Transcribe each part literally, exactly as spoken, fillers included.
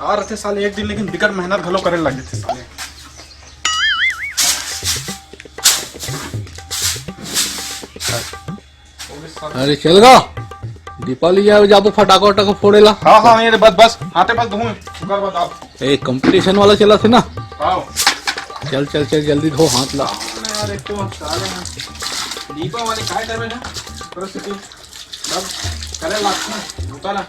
आ रथे साले एक दिन, लेकिन बिकट मेहनत घलो करे लग जथे साले। अरे चल गा, दीपावली आवे, जाबो फटाका वटाका फोड़े ला। हाँ, हाँ, ये बस, बस, हाथे बस धुएं, ओकर बाद आओ। ए, कंपटीशन वाला चला थे ना। आओ। चल, चल, चल, जल्दी धो हाथ ला। अरे यार, एक तो साले हैं। दीपावली काय करबे ना? परिस्थिति सब करे लागथे, रुका ना।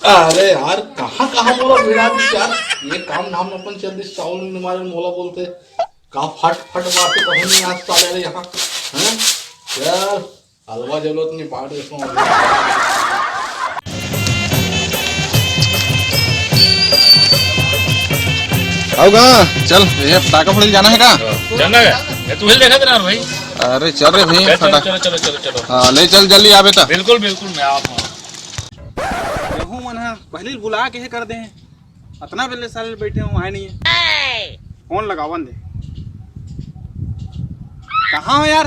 अरे यार, कहाँ कहाँ मोला भिड़ा दिस यार। ये काम धाम अपन चल दिस, चावल नहीं मारे मोला बोलते। का फट फट मारते कहीं नहीं आज साले रे यहाँ। हैं? यार, हलवा जरूरत नहीं पाट इसमें। आओ गा, चल, ये पटाखा फोड़े जाना है का? जाना है? ये तू ही देखा तेरा भाई। अरे चल रे भाई, चल, चल, फटा- चलो, चलो, चलो, चलो। हाँ, ले चल जल्दी आ बेटा। बिल्कुल, बिल्कुल, मैं आप हूँ। केहू मन ह पहिली बुला के हे कर दे हे। अतना बेले साले बैठे हो, आए नहीं है। फोन लगावन दे। कहाँ हो यार?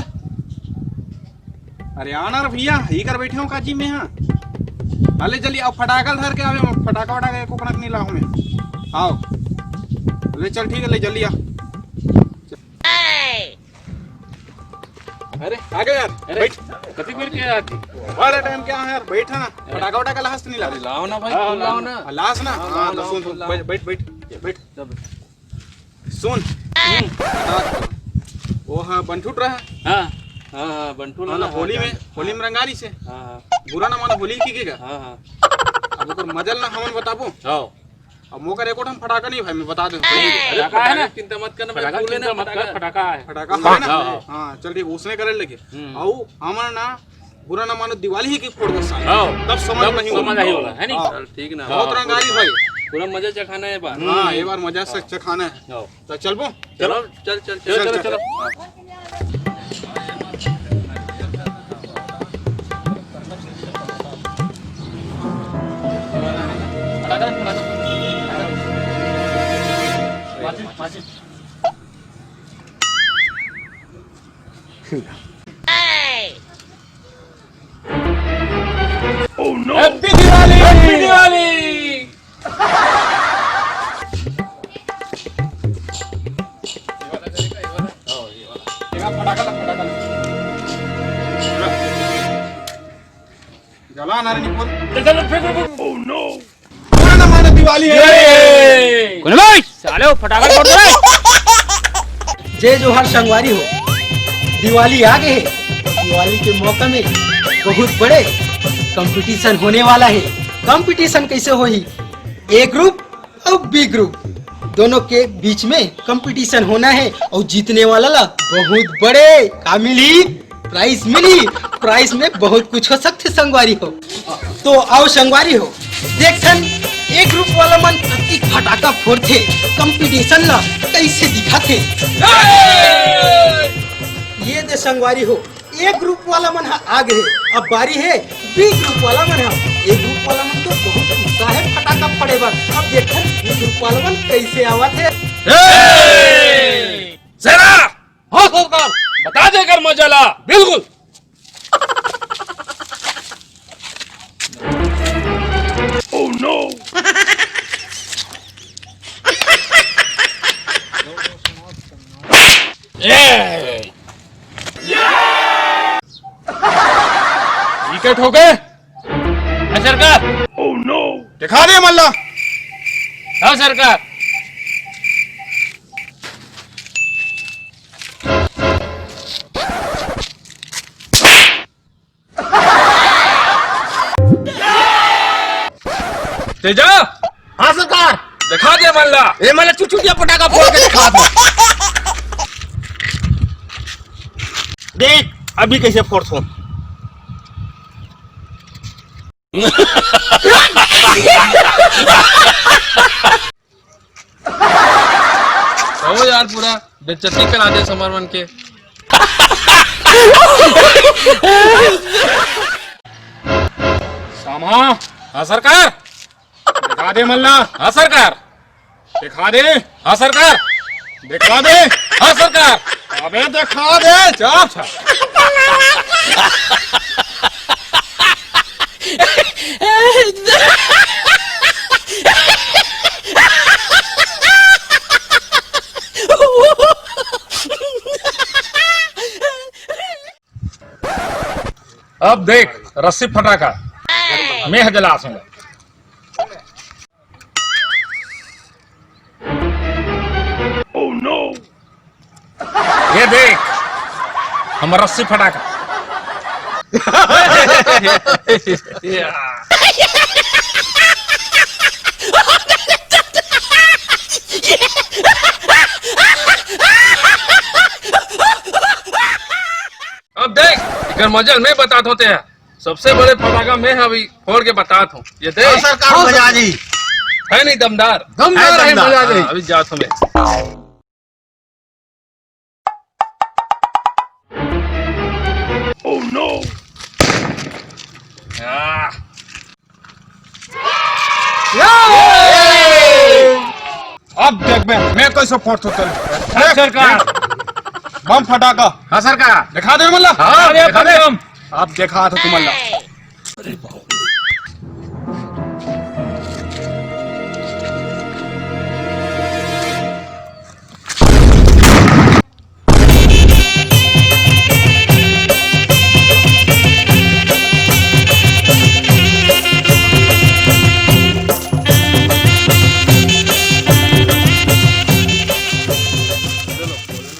अरे आना रे भैया, ही कर बैठे हो काजी में, हाँ। अले जल्दी आओ, फटाका धर के आवे, फटाका वटाका एको कनक नहीं लाहूँ मैं। आओ। ले चल, ठीक है, ले जल्दी आ। अरे, आ गए यार, अरे, बैठ। कति बेर के आती? बड़ा टाइम क्या है यार, बैठा ना। अरे। फटाका वटाका लाहस नहीं ला? अरे, लाओ ना भाई, हाँ, फूल लाओ लाओ ना। ना। लाहस ना? हाँ, हाँ, लाओ, तो लाओ, सुन, फूल सुन, लाओ। बैठ, बैठ, बैठ, बैठ। जब सुन। हम्म। हाँ, वो हाँ, बंठुट रहा। हाँ। हाँ, हाँ, बंठुट हाँ, ना, रहा, होली हाँ, में, हाँ। होली में रंगारी से। हाँ, हाँ। बुरा ना मानो, होली की के का? हाँ, हाँ। अब ओकर मजा ल ना हमन बताबो। हाँ। अब मोकर एको ठन फटाका नहीं भाई, मैं बता दूं। अरे, फटाका है ना? चिंता मत करना, मैं फटाका फूल लेना, चिंता मत कर, फटाका। फटाका है। फटाका है ना? हाँ, हाँ। हाँ, चल ठीक, उसने करे लगे। हम्म। अउ हमन ना बुरा ना मानो, दिवाली ही की फोड़बो साले। हाँ। तब समझ तब नहीं समझ होगा। नहीं होगा, है नहीं? हाँ। चल, ठीक ना। बहुत हाँ, रंगारी भाई। पूरा मजा चखाना है बार। हाँ, ये बार मजा से हाँ। चखाना है। हाँ। तो चलबो? चलो, चल, चल, चल, चल, चलो, चल। चलो। Oh no! Happy Diwali! Happy Diwali! जला ना रे निपोल। चल, चल, फेंक, फेंक, फेंक। Oh no! पुराना माने दिवाली है। ये! कौन है भाई? साले वो फटाका फोड़ दे रे। जय जोहार संगवारी हो। दिवाली आ गए है। दिवाली के मौका में बहुत बड़े कंपटीशन होने वाला है। कंपटीशन कैसे होही? ए ग्रुप अउ बी ग्रुप दोनों के बीच में कंपटीशन होना है अउ जीतने वाला ला बहुत बड़े का मिली प्राइस मिली। प्राइस में बहुत कुछ हो सकथे संगवारी हो। तो आओ संगवारी हो, देखथन ए ग्रुप वाला मन कतिक फटाका फोड़थे, कंपटीशन ला कैसे दिखाथे। ये दे संगवारी हो, ए ग्रुप वाला मन ह आ गे हे, अब बारी हे बी ग्रुप वाला मन ह। ए ग्रुप वाला मन तो बहुत उत्साह हे फटाका फोड़े बर। अब देखथन बी ग्रुप वाला मन कैसे आवत हे। ए! सेना! हाँ सरकार। बता दे कर मजा ला। बिल्कुल। Oh no! ए! विकेट हो गए। हाँ सरकार। Oh no! दिखा दे मल्ला। हाँ सरकार। तेजा। हाँ सरकार। दिखा दे मल्ला। ए मल्ला चुचुटिया पटाखा फोड़ के दिखा दे। देख अभी कैसे फोड़थों। हो यार, पूरा बेइज्जती करा दे समर मन के। सामा। हाँ सरकार। दिखा दे मल्ला। हाँ सरकार। दिखा दे। हाँ सरकार। दिखा दे। हाँ सरकार। अबे दिखा दे, जा। अब देख, रस्सी फटाका, मैं ह जलासों। ये देख, हमर रस्सी फटाका। अब देख, एकर मजा मैं बतात हों तें ह। सबसे बड़े फटाका मैं ह अभी फोड़ के बतात हों। ये देख। हाँ, सरकार, हाँ, मजा आ जाई। है नहीं दमदार? दमदार है, दमदार। मजा आ जाई। हाँ, अभी जात हों मैं। Oh no! आह। अब देख बे, मैं कैसे फोड़थों तेला। हाँ, सरकार। बम फटाका। हाँ, सरकार। दिखा दे मला। हाँ, अरे दिखा दे। बम। अब दिखाथों तुमन ला।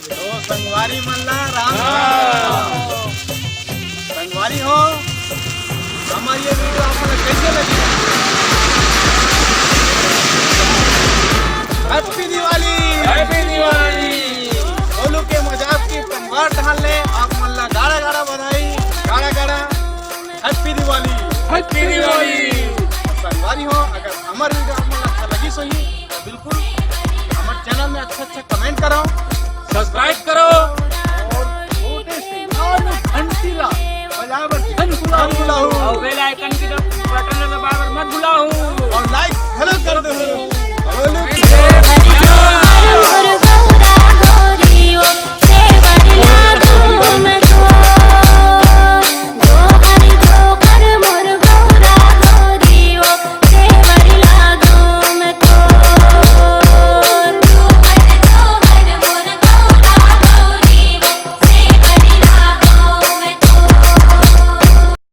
तो संगवारी मन ला राम राम। संगवारी हो, हमर ये video आप मन ला कैसे लगी? Happy Diwali! Happy Diwali! Golu के मजाक के परिवार ढाल ले, आप मन ला गाड़ा गाड़ा बधाई, गाड़ा गाड़ा Happy Diwali! Happy Diwali! संगवारी हो, अगर हमर video आप मन ला अच्छा लगिस होही, तो बिल्कुल हमर channel में अच्छा अच्छा comment करो, subscribe करो,